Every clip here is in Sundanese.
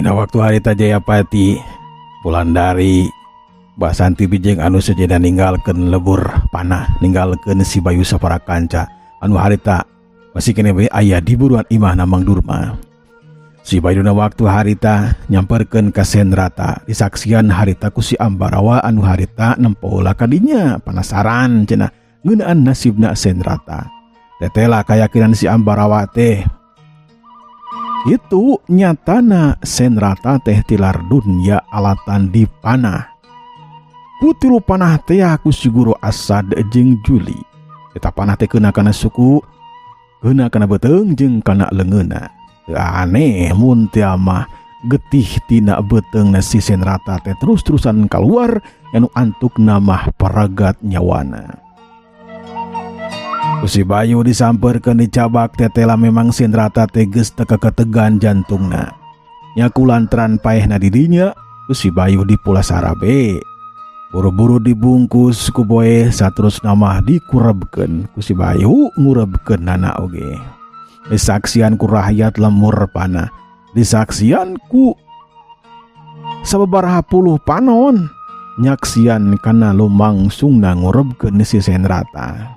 Dina waktu harita Jayapati, Wulandari, Basanti bijeng anu sejenna ninggalkeun Lembur Panah, ninggalkeun si Bayu sapara kanca anu harita masih keneh we aya di buruan imahna Mang Durma. Si Bayu dina waktu harita nyamperkeun ka Senrata, disaksian harita ku si Ambarawa anu harita nempo heula ka dinya, penasaran cenah ngeunaan nasibna Senrata. Tetela kayakinan si Ambarawa teh itu nyatana Senrata teh tilar dunya alatan dipanah ku tilu panah teh ku si guru Asad jeung Juli. Eta panah teh kena kana suku, kena kana beuteung jeung kana leungeunna. Teu aneh mun teu mah getih tina beuteungna si Senrata teh terus-terusan keluar anu antukna mah paragat nyawana. Ku si Bayu disamperkeun, dicabak, tetela memang Senrata teh geus teu ketegan jantungna. Nya ku lantaran paehna di dinya ku si Bayu dipulasara be. Buru-buru dibungkus ku boe, saterusna mah dikurebkeun ku si Bayu, ngurebkeun nana oge. Disaksian ku rakyat Lembur Panah, disaksian ku sababaraha puluh panon nyaksian kana lumangsungna ngurebkeun si Senrata.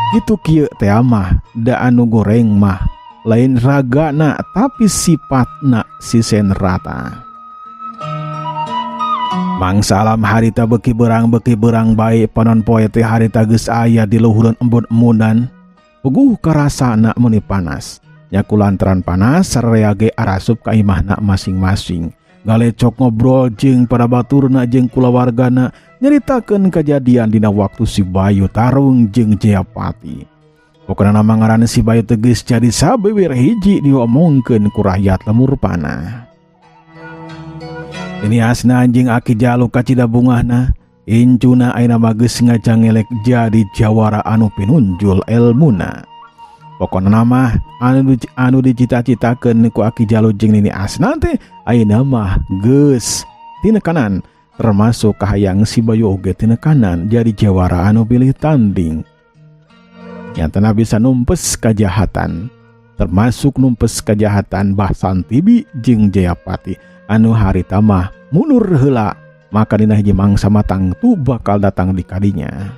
Kitu kieu teh mah da anu goreng mah lain ragana, tapi sifatna si Senrata. Mangsa alam harita beuki berang bae, panon poe teh harita geus aya di luhureun embun-embunan. Puguh karasana meuni panas. Nya ku lantaran panas sararea ge arasup ka imahna masing-masing. Ngalecok ngobrol jeung para baturna jeung kulawargana, nyaritakeun kajadian dina waktu si Bayu tarung jeung Jayapati. Pokona mah ngaran si Bayu teh geus jadi sabewer hiji diomongkeun ku rakyat Lembur Panah. Nini Asna jeung Aki Jalu kacida bungahna, incuna ayeuna mah geus ngacangelek jadi jawara anu pinunjul elmuna. Pokona mah anu dicita-citakeun ku Aki Jalu jeung Nini Asna teh ayeuna mah geus tinekanan, termasuk kahayang si Bayu oge tinekanan jadi jawara anu pilih tanding. Nyatana bisa numpes kajahatan, termasuk numpes kajahatan Basantibi jeung Jayapati anu harita mah mundur heula, maka dina hiji mangsa matang tu bakal datang di kadinya.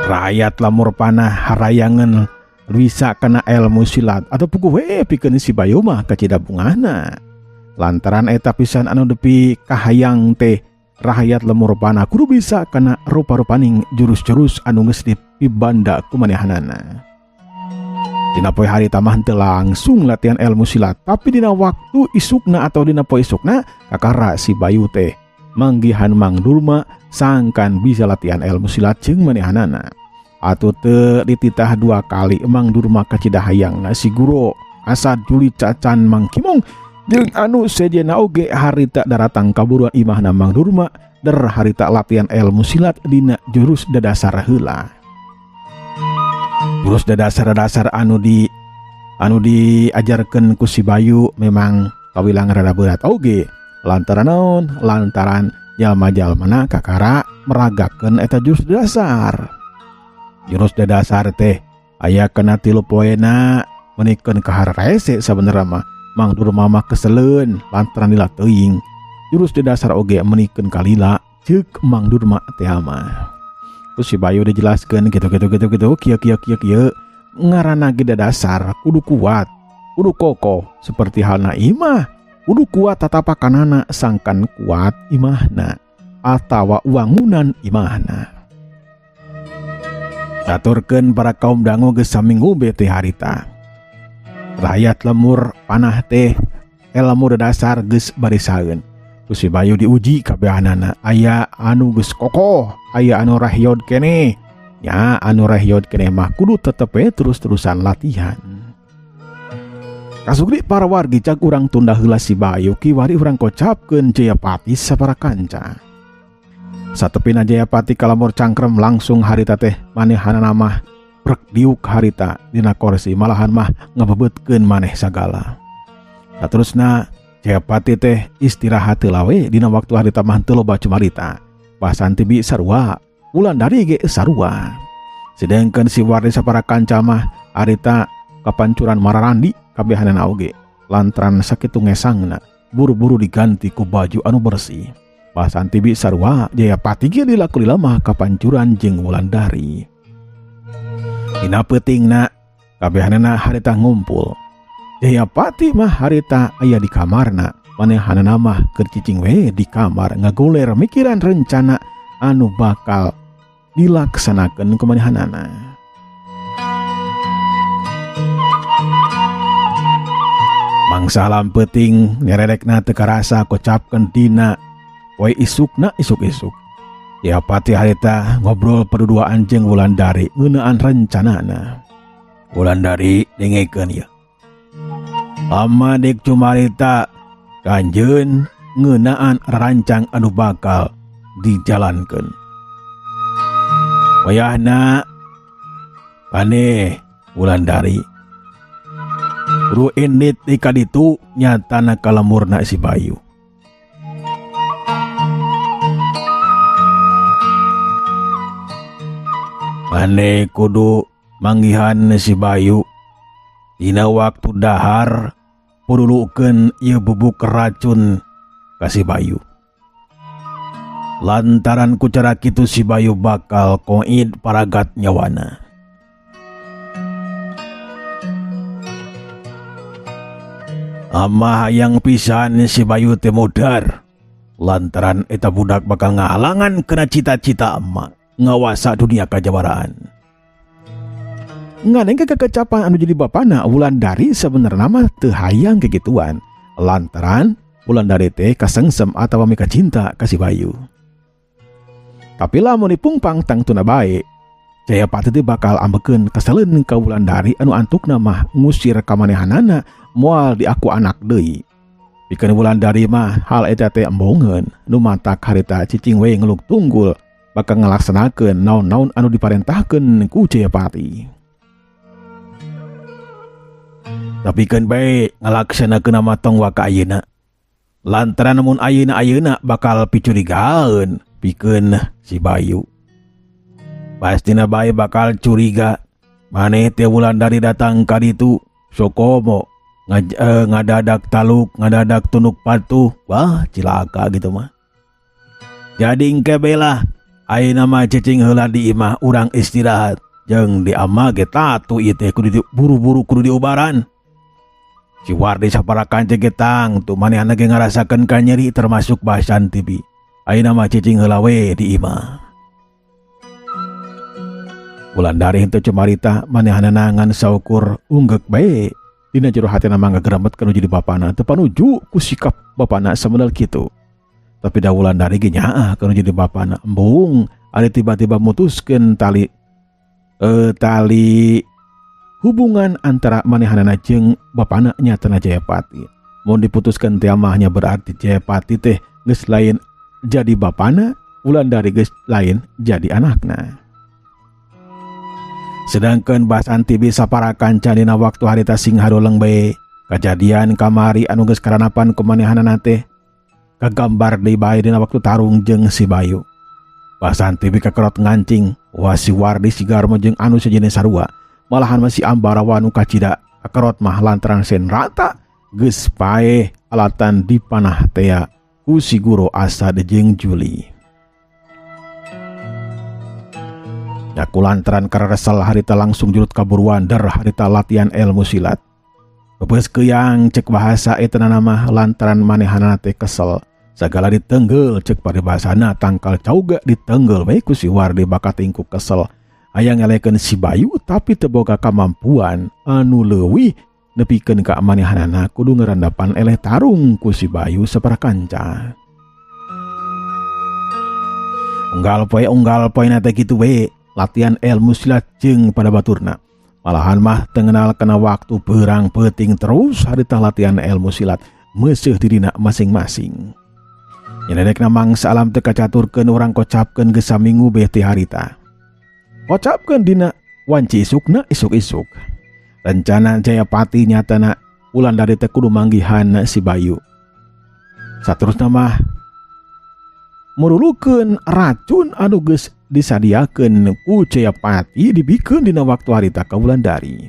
Rakyat Lembur Panah harayangan bisa kena ilmu silat atau puguh we pikeun si Bayu mah kacida bungahna. Lantaran eta pisan anu depi kahayang teh rakyat Lembur Panah kudu bisa kana rupa-rupaning jurus-jurus anu geus dipibanda ku manehanana. Dina poe harita mah henteu langsung latihan ilmu silat, tapi dina waktu isukna atau dina poe isukna kakara si Bayu teh manggihan Mang Durma sangkan bisa latihan ilmu silat jeung manehanana. Atuh teu dititah dua kali, Mang Durma kacida hayangna si guru Asad, Juli, Cacan, Mang Kimong jeung anu sejenna oge harita daratang kaburuan imahna Mang Durma der harita latihan ilmu silat dina jurus dadasar heula. Jurus dadasar-dasar anu diajarkeun ku si Bayu memang kawilang rada berat oge. Lantaran naon? Lantaran jalma-jalmana kakara meragakeun eta jurus dasar. Jurus dasar teh aya kena 3 poena, menikeun kaharese sabenerna mah. Mang Durma mah keseleun lantaran lila teuing. Jurus dasar oge menikeun kalila ceuk Mang Durma teh mah. Terus si Bayu dijelaskeun gitu gitu gitu gitu, kieu kieu kieu kieu, ngaranna ge dasar kudu kuat, kudu kokoh seperti halna imah, kudu kuat tatapakanana sangkan kuat imahna atawa wangunan imahna. Aturkeun para kaum dangu geus saminggu bete harita. Rakyat Lembur Panah teh ilmu dasar geus barisaeun. Ku si Bayu diuji kabehanana, aya anu geus kokoh, aya anu rahyod keneh. Nya anu rahyod keneh mah kudu tetep we terus-terusan latihan. Kasugri para wargi, cag urang tunda heula si Bayu, kiwari urang kocapkeun Jayapati sapara kanca. Satepina Jayapati kalamur cangkrem langsung harita teh manehanana mah prek diuk harita dina korsi, malahan mah ngebebetkeun maneh sagala. Saterusna Jayapati teh istirahat heula we, dina waktu harita mah teu loba cumarita. Basanti bi sarua, Wulandari ge sarua. Sedangkan si Wardi sapara kanca mah harita kapancuran mararandi kabehanana oge. Lantaran sakitu ngesangna, buru-buru diganti ku baju anu bersih. Bahasan tibi sarua Jayapati ge lila kulila mah kapancuran jeung Wulandari. Dina peutingna kabehanana harita ngumpul. Jayapati mah harita aya di kamarna, manehanana mah keur cicing we di kamar ngaguler mikiran rencana anu bakal dilaksanakeun ku manehanana. Mangsa alam peuting nyeredekna teu karasa kocapkeun dina poe isukna isuk-isuk. Jayapati harita ngobrol paduduaan jeung Wulandari ngeunaan rencanana. Wulandari dengekeun ieu. Ama dek cumarita kanjeun ngeunaan rancang anu bakal dijalankeun. Wayahna paneh Wulandari kudu indit di kaditu nyatana kalemurna si Bayu. Maneh kudu manggihan si Bayu dina waktu dahar purulukeun ieu bubuk racun ka si Bayu. Lantaran ku cara kitu si Bayu bakal koid paragat nyawana. Ama hayang pisan si Bayu teh modar lantaran eta budak bakal ngahalangan kana cita-cita ama ngawasa dunia kajawaraan. Nganeng kekecapan anu jadi bapana Wulandari sebenarnya mah teu hayang kegituan lantaran Wulandari teh kasengsem atawa mika cinta ka si Bayu. Tapi lamun dipungpang tangtuna bae, Jayapati teh bakal ambekeun keseleun ka Wulandari anu antukna mah ngusir ka manehanana moal diaku anak deui. Pikeun Wulandari mah hal eta teh embongeun nu matak harita cicing we ngeluk tunggul bakal ngalaksanakeun naon-naon anu diparentahkeun ku Jayapati. Tapi keun bae ngalaksanakeun mah tong waka ayeuna. Lantaran mun ayeuna-ayeuna bakal picurigaeun pikeun si Bayu. Pastina bae bakal curiga maneh teh Wulandari datang ka ditu sokomo ngadadak taluk ngadadak tunuk patuh, wah cilaka gitu mah. Jadi engke bae lah ayeuna mah cicing heula di imah urang istirahat jeung di ama ge tatu ieu teh kudu buru-buru kudu diubaran. Si Wardi saparakan cek getang tuh manehna ge ngarasakeun kanyeri termasuk Basan TV. Ayeuna mah cicing heula we di imah. Wulandari henteu cumarita manehna ngan saukur unggeuk bae. Dina jero hatina mah ngageremet kana jadi bapana teu panuju ku sikap bapana samedal kitu. Tapi da Wulandari ge nyaah kana jadi bapana embung ari tiba-tiba mutuskeun tali hubungan antara manehanana jeung bapana nyatana Jayapati. Mun diputuskeun teh mah nya berarti Jayapati teh geus lain jadi bapana, Wulandari geus lain jadi anakna. Sedangkan Basanti bisa parakan canina waktu harita sing haruleng bae. Kajadian kamari anu geus karanapan kumanehanana teh kagambar deui bae dina waktu tarung jeung si Bayu. Basanti bi kakerot ngancing, wah si Wardi si Garmo jeung anu sejenis sarua. Malahan masih ambarawa nu kacida kakerot mah lantaran sen rata geus paeh alatan dipanah tea ku si guru Asad jeung Juli. Yaku lantaran karesel harita langsung jurut kaburuan der harita latihan ilmu silat. Bebes keuyang cek bahasa eta mah lantaran manehanana teh kesel. Sagala ditenggel cek paribasana tangkal cauga ditenggel we ku si Wardi bakat tingku kesel. Hayang ngelekeun si Bayu tapi teu boga kamampuan anu leuwih nepikeun ka manehanana kudu ngarandapan eleh tarung ku si Bayu saparakanca. Unggal poe na teh kitu we latihan ilmu silat jeung pada baturna. Malahan mah tengenal kana waktu berang peuting terus harita latihan ilmu silat meuseuh dirina masing-masing. Nyeledekna mangsa alam teu kacaturkeun urang kocapkeun geus saminggu beh teh harita. Kocapkeun dina wanci isukna isuk-isuk. Rencana Jayapati nyatana Wulandari teh kudu manggihan si Bayu. Saterusna mah murulukeun racun anu geus disadiakeun ku Jayapati dibikeun dina waktu harita ka Wulandari.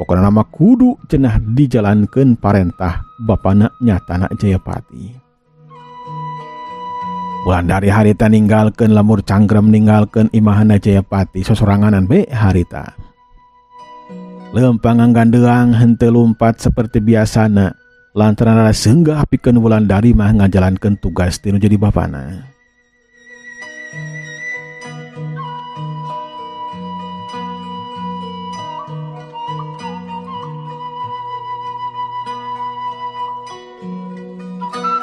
Pokona nama kudu cenah dijalankeun parentah bapana nyatana Jayapati. Wulandari harita ninggalkeun lemur cangkrem ninggalkeun imahana Jayapati sosoranganan be harita. Lempang nggandeang henteu lumpat seperti biasana lantaran rada seunggah pikeun Wulandari mah ngajalankeun tugas tinu jadi bapana.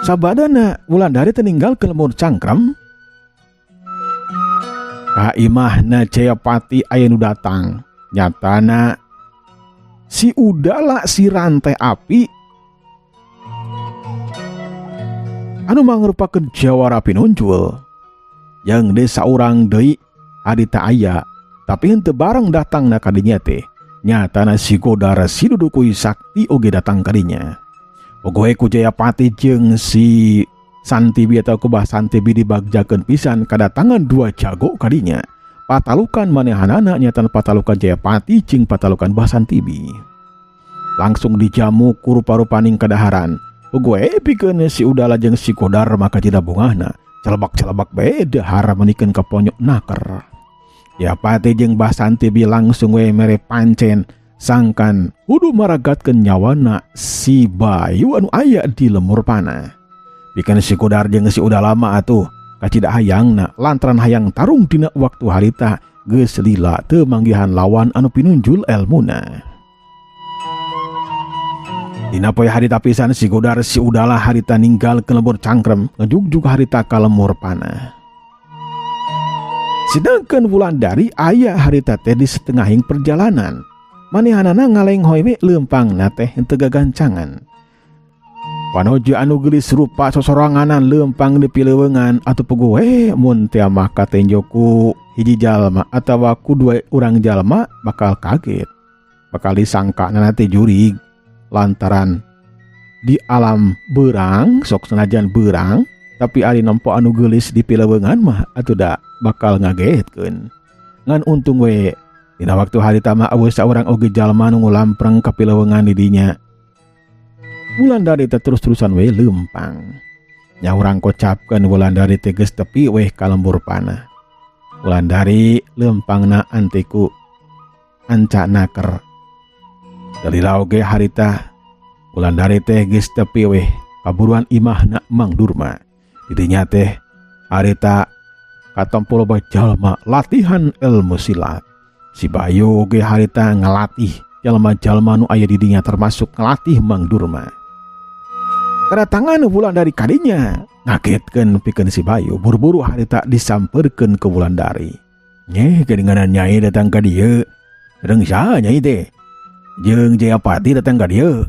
Sabadana Wulandari teh ninggalkeun lemur cangkrem ka imahna Jayapati aya nu datang nyatana si Udala si rantai api anu mangrupakeun jawara pinunjul yang desa urang deui harita aya tapi henteu bareng datangna ka dinya teh nyatana si Godar si Dudukui Sakti oge datang ka dinya. Pogoe ku Jayapati jeung si Santibi atau ku Bah Santibi dibagjakeun pisan kadatangan dua jago ka dinya. Patalukan manehanana nyatana patalukan Jayapati jeung patalukan Bah Santibi. Langsung dijamu ku rupa-rupaning kadaharan. Pogoe pikeun si Udala jeung si Godar maka tidak bungahna. Celebak-celebak bae dahar menikeun ka ponyok naker. Jayapati jeung Bah Santibi langsung we mere pancen sangkan kudu maragatkeun nyawana si Bayu anu aya di lemur panah. Pikeun si Godar jeung si Udala mah atuh kacida hayangna lantaran hayang tarung dina waktu harita geus lila teu manggihan lawan anu pinunjul elmuna. Dina poe harita pisan si Godar si Udala harita ninggal ke lembur cangkrem ngejugjug harita ka lemur panah. Sedangkan Wulandari aya harita teh di setengahing perjalanan. Manehanana ngalenghoy we leumpangna teh henteu gagancangan. Panojo anu geulis rupa sosoranganan leumpang di pileuweungan atuh puguh we mun teu mah katenjo ku hiji jalma atawa ku dua urang jalma bakal kaget. Bakal disangka teh jurig lantaran di alam beurang sok senajan beurang tapi ari nempo anu geulis di pileuweungan mah atuh da bakal ngagetkeun. Ngan untung we dina waktu harita mah eueuh saurang oge jalma nu ngulampreng ka pileuweungan di dinya. Wulandari teh terus-terusan we leumpang. Nya urang kocapkeun Wulandari teh geus tepi weh ka lembur panah. Wulandari leumpangna antiku anca naker. Dalila oge harita Wulandari teh geus tepi weh kaburuan imahna Mang Durma. Di dinya teh harita katempo loba jalma latihan ilmu silat. Si Bayu oge harita ngalatih jalma-jalma nu aya di dinya termasuk ngalatih Mang Durma. Kedatangan Wulandari kadinya ngagetkeun pikeun si Bayu buru-buru harita disampeurkeun ke Wulandari. Nyeh geuninganan nyai datang ka dieu. Sareng saha nyai teh? Jeung Jayapati datang ka dieu.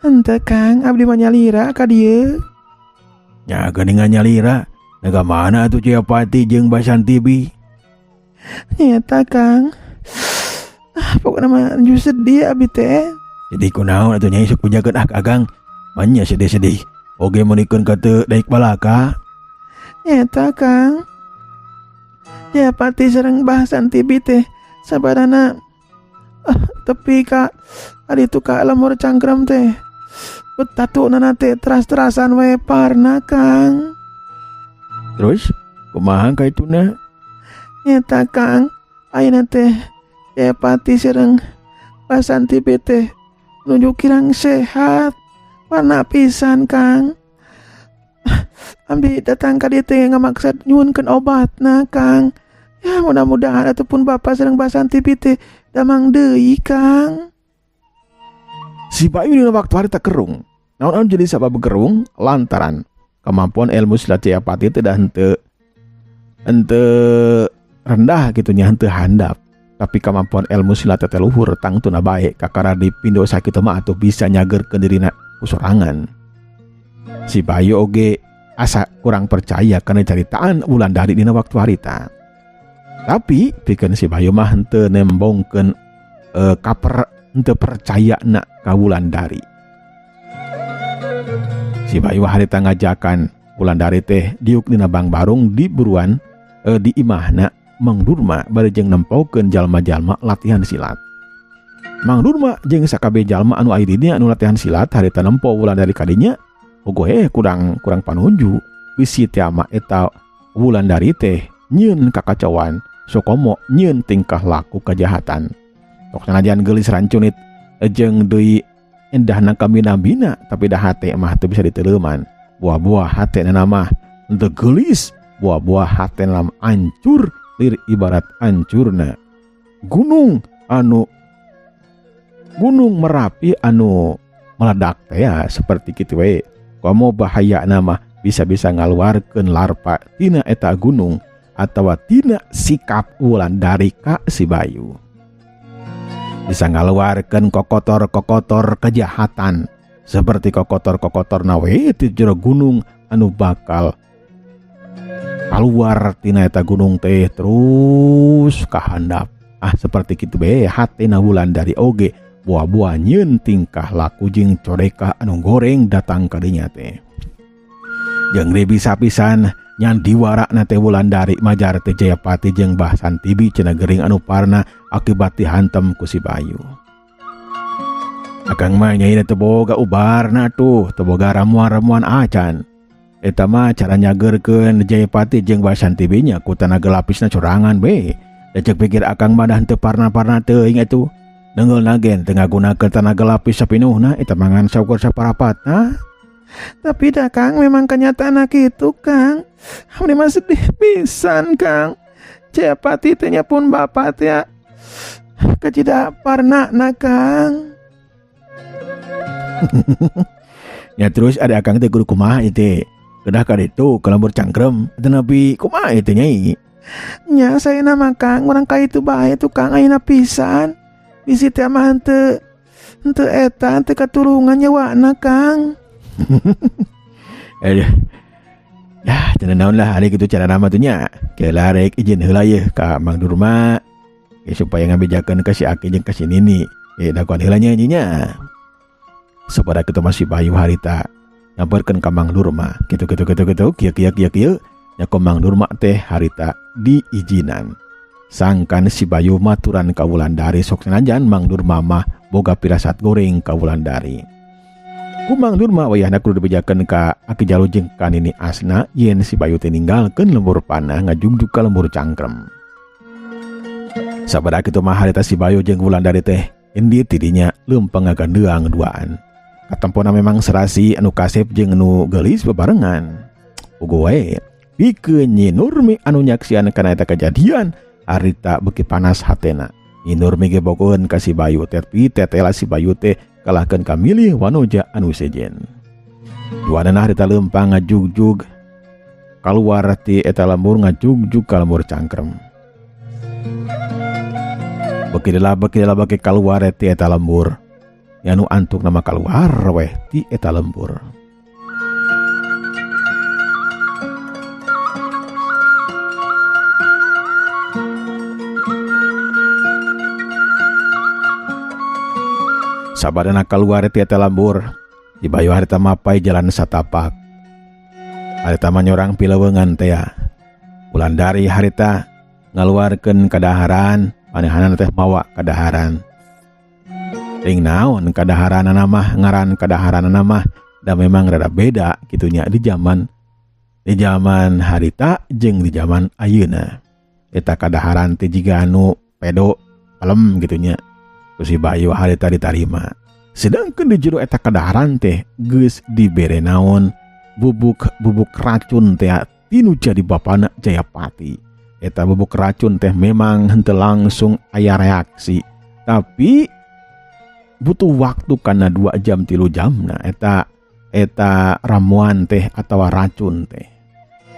Henteu Kang, abdi mah nyalira ka dieu. Nya geuningan nyalira, naga mana atuh Jayapati jeung Basantibi? Nyata Kang. Ah, pokokna mah nuju sedih abdi teh. Jadi kunaon atuh nyai sok pujakeun ah Agang? Manya sedih-sedih. Oge meunikeun ka teu daik balaka. Nyata Kang. Jayapati sareng Bah Santibi teh sabarana tepi ka ari tu ka lemur cangkrem teh. Betatukna teh teras-terasan we parna Kang. Terus kumaha kaituna? Nyata Kang, ayeuna teh Jayapati sareng Bah Santibi teh nuju kirang sehat. Warna pisan Kang. Abdi datang ka dieu teh ngamaksad nyuhunkeun obatna Kang. Ya mudah-mudahan ataupun Bapak sareng Bah Santibi teh damang deui Kang. Si Bayu dina waktu harita kerung. Naon-naon jadi sabab gerung lantaran kemampuan ilmu silat Jayapati teh dah henteu rendah gitu nya, henteu handap. Tapi kemampuan ilmu silat teh luhur tangtuna bae kakara dipindo sakitu mah atuh bisa nyageurkeun dirina kusorangan. Si Bayu oge asa kurang percaya kana caritaan Wulandari dina waktu harita. Tapi pikeun si Bayu mah henteu nembongkeun kaper henteu percaya na ka Wulandari. Si Bayu harita ngajakan Wulandari teh diuk dina bang barung di buruan di imahna Mang Durma bari jeung nempokeun jalma-jalma latihan silat. Mang Durma jeung sakabeh jalma anu aya di dinya anu latihan silat harita nempo Wulandari kadinya puguh kurang kurang panunju bisi teh mah eta Wulandari teh nyieun kakacauan sokomo nyieun tingkah laku kejahatan. Tok sanajan geulis rancunit jeung deui endahna kabina-bina tapi dah hate mah teu bisa diteleuman. Buah-buah hate na mah henteu geulis, buah-buah hate na mah ancur lir ibarat ancurna gunung anu Gunung Merapi anu meledak teh ya seperti kitu we. Komo bahaya mah bisa-bisa ngaluarkeun larpa tina eta gunung atawa tina sikap Wulandari ka si Bayu. Bisa ngaluarkeun kokotor-kokotor kejahatan seperti kokotor-kokotor na we ti jero gunung anu bakal keluar tina eta gunung teh terus kahandap. Ah seperti kitu be hatina Wulandari oge buah-buah nyieun tingkah laku jeung coreka anu goreng datang ka dinya teh. Jeung deui bisa pisan nyandiwara na teh Wulandari majar teh Jayapati jeung Bah Santibi cenah gering anu parna akibat dihantem ku si Bayu. Akang mah nyai teh boga ubarna tuh, teu boga ramuan-ramuan acan. Eta mah cara nyageurkeun Jayapati jeung Bah Santibi nya ku tanaga lapisna corangan we. Da ceuk pikir akang mah dah teu parna-parna teuing atuh. Nenggel nagen teu ngagunakeun tanaga lapis sapinuhna eta mah ngan saukur saparapatna. Tapi dah Kang memang kenyataan kitu Kang. Abdi mah sedih pisan Kang. Jayapati teh nya pun bapak teh kacida parna na Kang. Ya terus ada akang teh kudu kumaha ieu teh? Kedah ka ditu ka lembur cangkrem teu nepi kumaha ieu teh nyai? Nya saya nama Kang urang ka itu bae tuh Kang ayeuna pisan. Bisi teh mah henteu eta henteu katulungan nyawana Kang. Aduh. Ya, teu naon lah ari kitu cara nama tuh nya. Keula rek izin heula yeuh ka Mang Durma. Supaya ngabejakeun ka si Aki jeung ka si Nini. Dagoan heula nya nya. Sabada kitu masih Bayu harita nyamperkeun ka Mang Durma. Kitu kitu kitu kitu kieu kieu kieu kieu. Nya ku Mang Durma teh harita diizinan. Sangkan si Bayu maturan ka Wulandari sok sanajan Mang Durma mah boga pirasat goreng ka Wulandari. Ku Mang Durma wayahna kudu dibejakeun ka Aki Jalu jeung ka Nini Asna yen si Bayu teh ninggalkeun lembur panah ngajugjug ka lembur cangkrem. Sabada kitu mah harita si Bayu jeung Wulandari teh indit ti dinya leumpang ngagandeang duaan. Katempona memang serasi anu kasep jeung anu geulis bebarengan. Puguh wae pikeun Nyi Nurmi anu nyaksian kana eta kejadian harita beuki panas hatena. Nyi Nurmi ge bogoheun ka si Bayu teh tapi tetela si Bayu teh kalahkeun ka milih wanoja anu sejen. Duanana harita leumpang ngajugjug kaluar ti eta lembur ngajugjug ka lembur cangkrem. Beuki lila beuki lila beuki kaluar ti eta lembur. Ya nu antuk nama kaluar weh ti eta lembur. Sabadana kaluar ti eta lembur, di Bayu harita mapai jalan satapak. Harita mah nyorang pileuweungan teh ya. Wulandari harita ngaluarkeun kadaharan, manehanana teh mawa kadaharan. Ring naon kadaharanana mah, ngaran kadaharanana mah da memang rada beda kitunya di zaman harita jeung di zaman ayeuna. Eta kadaharan teh jiga anu pedo pelem kitunya. Ku si Bayu harita ditarima. Sedangkan di jero eta kadaharan teh geus dibere naon bubuk-bubuk racun teh tinu jadi bapana Jayapati. Eta bubuk racun teh memang henteu langsung aya reaksi, tapi butuh waktu kana 2 jam 3 jam. Nah eta ramuan teh atawa racun teh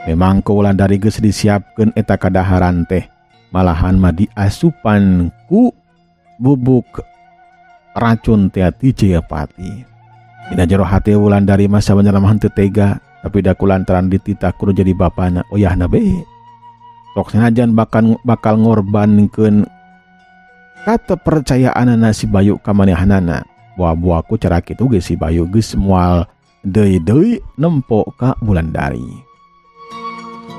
memang ku Wulandari geus disiapkeun eta kadaharan teh, malahan mah diasupan ku bubuk racun teh ti Jayapati. Dina jero hate Wulandari mah sabenerna mah henteu tega, tapi da kulantaran dititah kudu jadi bapana oyahna be. Sok sanajan bakal ngorbankeun katepercayaanana si Bayu ka manehanana. Buah-buah ku cara kitu ge si Bayu geus moal deui-deui nempo ka Wulandari.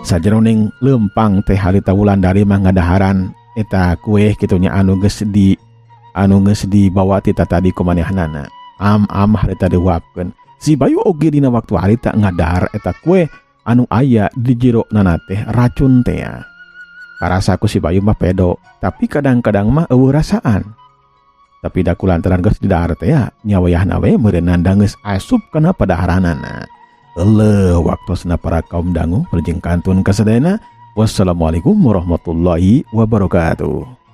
Sajeroning leumpang teh harita Wulandari mah ngadaharan eta kueh kitu nya anu geus di Anu geus dibawa ti tadi ku manehanana. Am-am harita dihuapkeun. Si Bayu oge dina waktu harita ngadahar eta kue anu aya di jero nana teh racun teh. Karasa ku si Bayu mah pedo, tapi kadang-kadang mah euweuh rasaan. Tapi da kulantaran geus didahar teh nya wayahna we meureunnan da geus asup kana padaharanana. Eleuh waktosna para kaum dangu, wilujeng kantun kasadayana. Wassalamualaikum warahmatullahi wabarakatuh.